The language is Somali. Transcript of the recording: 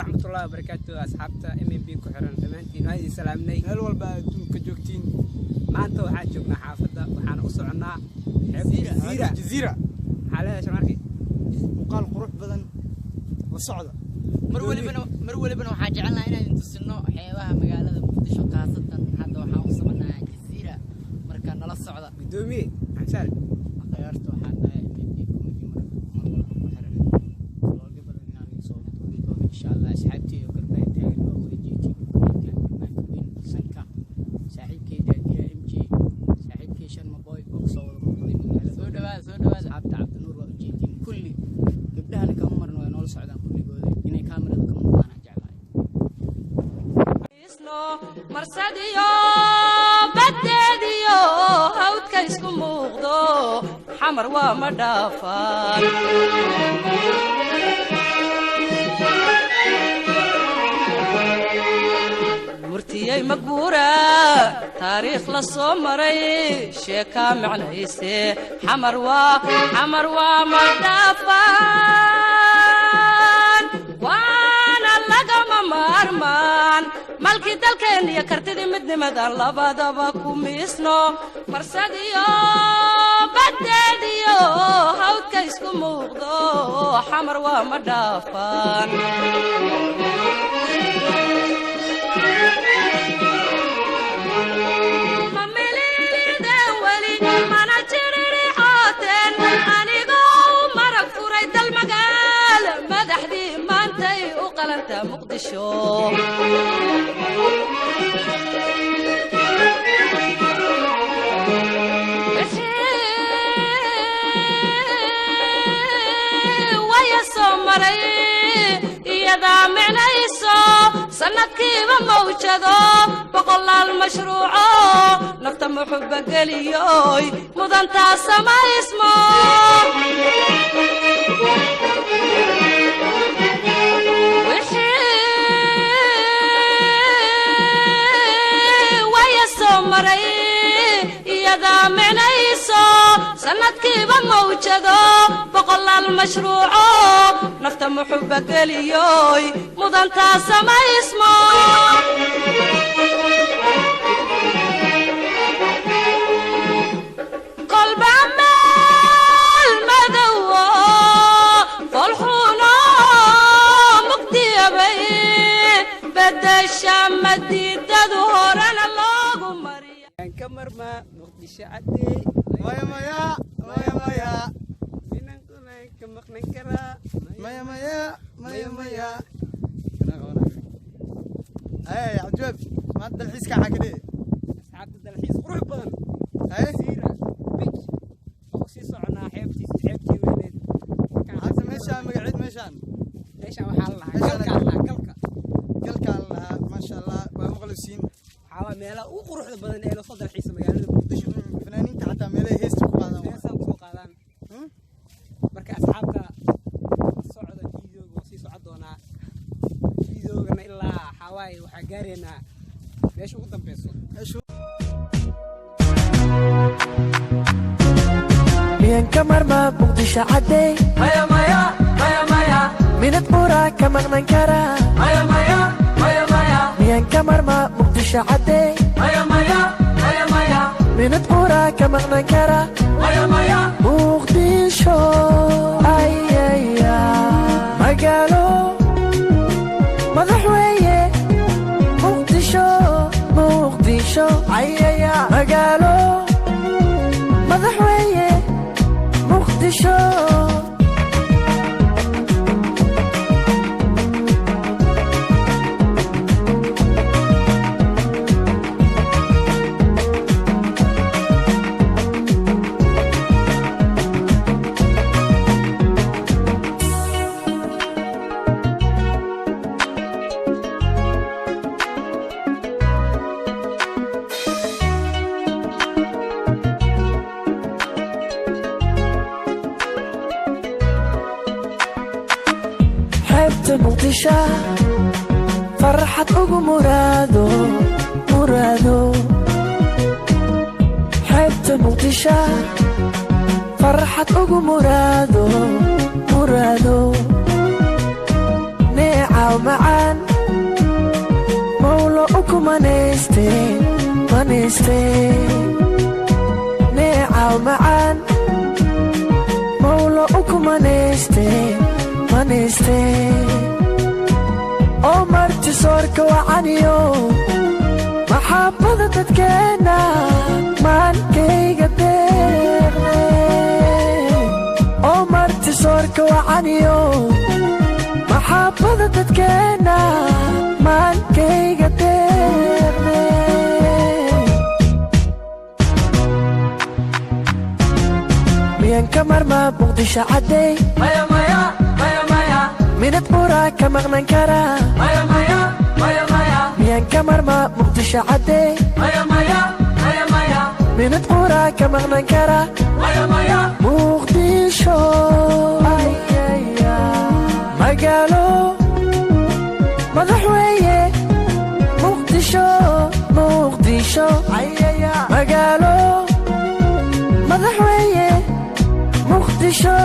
Waraxmatullahi wabarakaatu. Asxaabta MMB ku xiran dhammaantiin waan idin salaamnay. Meel walba adduunka joogtiin. Maanta waxaan joognaa xaafadda, waxaana u soconnaa xeebta Jaziira. Jaziira. Maxaa leedahay, Sharmarki? Muuqaal qurux badan la socda. Mar walibana waxaan jecelnahay inaan idin tusino xeebaha magaalada Muqdisho, khaasatan hadda waxaan u soconaa Jaziira. Marka nala socda. Gudoomiye Xamsaal. Akhyaarta, waxaan dhahay MMB Comedy mar walba ku xiran vlogyo badan inaan idin soo duubi doono, insha Allah. Asxaabteyda oo garbaa taagan waa wada jeetiin, kumankaan weyn sanka, saaxiibkay daadiya MJ, saaxiibkay Sharma Boy oo kasoo wada muuqday magaalada. Soo dhawaada, soo dhawaada. Asxaabta Cabdinuur waa ujeedin kulli, gabdhahana kama marno, way noola socdaan kulligooda. Inay kaamirada ka muuqdaan aan jeclahay. Marsadiyo baddeediyo hawdka isku muuqdo, Xamar waa ma dhaafaan. Murtiyey ma guura, taariikh la soo maray, sheekaa micnayse, Xamar waa, Xamar waa ma dhaafaan, waana lagama maarmaan. Malkii dalkeen iyo kartidii midnimadan labadaba ku miisno. Marsadiyo baddeediyo hawdka isku muuqdo, Xamar waa ma dhaafaan. Ma mililideen weli, mana jiririxooteen, anigoo marag furay dal magaal madaxdii maantay u qalanta Muqdisho. Wixii waya soo maray iyadaa micnayso, sanadkiiba mawjado boqolaal mashruuco nafta muxuba geliyoy mudantaa samaysmo. Wixii waya soo maray iyadaa micnayso, sanadkiiba mawjado boqolaal mashruuco nafta muxuba geliyoy mudantaa samaysmo. Kolba meel madowo folxuno mugdiyabay bedesha madiidadu horena loogu mariya. Aan ka marmaa Muqdisho caddey. Maya, maya, maya, maya. Minan kunaan ka maqnan karaa? Maya, maya, maya, maya. Ay Cabdiwaab, maanta dalxiiska xaa ka dhici? Asxaabta, dalxiis qurux badan. Haye. Jaziira Beach oo kusii soconaa, xeebtiis, xeebtii weyneed. Hadda meeshaan magaceed meeshaan? Meeshaan waxaa la lahaa galka, la lahaa galka. Galkaa la lahaa, maasha Allah, waa maqlusiin. Waxaa waa meelaha ugu quruxda badan ee lasoo dalxiisa magaalada Muqdisho. Fanaaniinta xataa meelahay heesta ku qaadaan waa. Heesaan kusoo qaadaan. Marka asxaabta la socda videoga, waa sii socon doonaa videogana ilaa waxaa waaye waxaa gaaraynaa meesha ugu dambeyso. Miyan ka marmaa Muqdisho caddey? Maya, maya, maya, maya. Minad buraa ka maqnan karaa? Maya, maya, maya, maya. Miyan ka marmaa Muqdisho caddey? Maya, maya, maya, maya. Minad buraa ka maqnan karaa? Maya, maya. Muqdisho ayaya, magaalo madaxweeye Muqdisho, Muqdisho ayaya, magaalo madaxweeye Muqdisho. Xeebta Muqdisho farxad ugu muraado, muraado. Xeebta Muqdisho farxad ugu muraado, muraado. Neecaw. Neecaw macaan mawlo uku manayste manayste. Neecaw macaan mawlo uku manayste manayste. Oo marti soorka wacaniyo maxaabada dadkeenna maankayga deeqde. Oo marti soorka wacaniyo maxaabada dadkeenna maankayga deeqde. Miyan ka marmaa Muqdisho caddey? Minad buraa ka maqnan karaa? Miyan ka marmaa Muqdisho caddey? Minad buraa ka maqnan karaa Muqdisho? Magaalo madaxweeye Muqdisho, Muqdisho magaalo madaxweeye Muqdisho.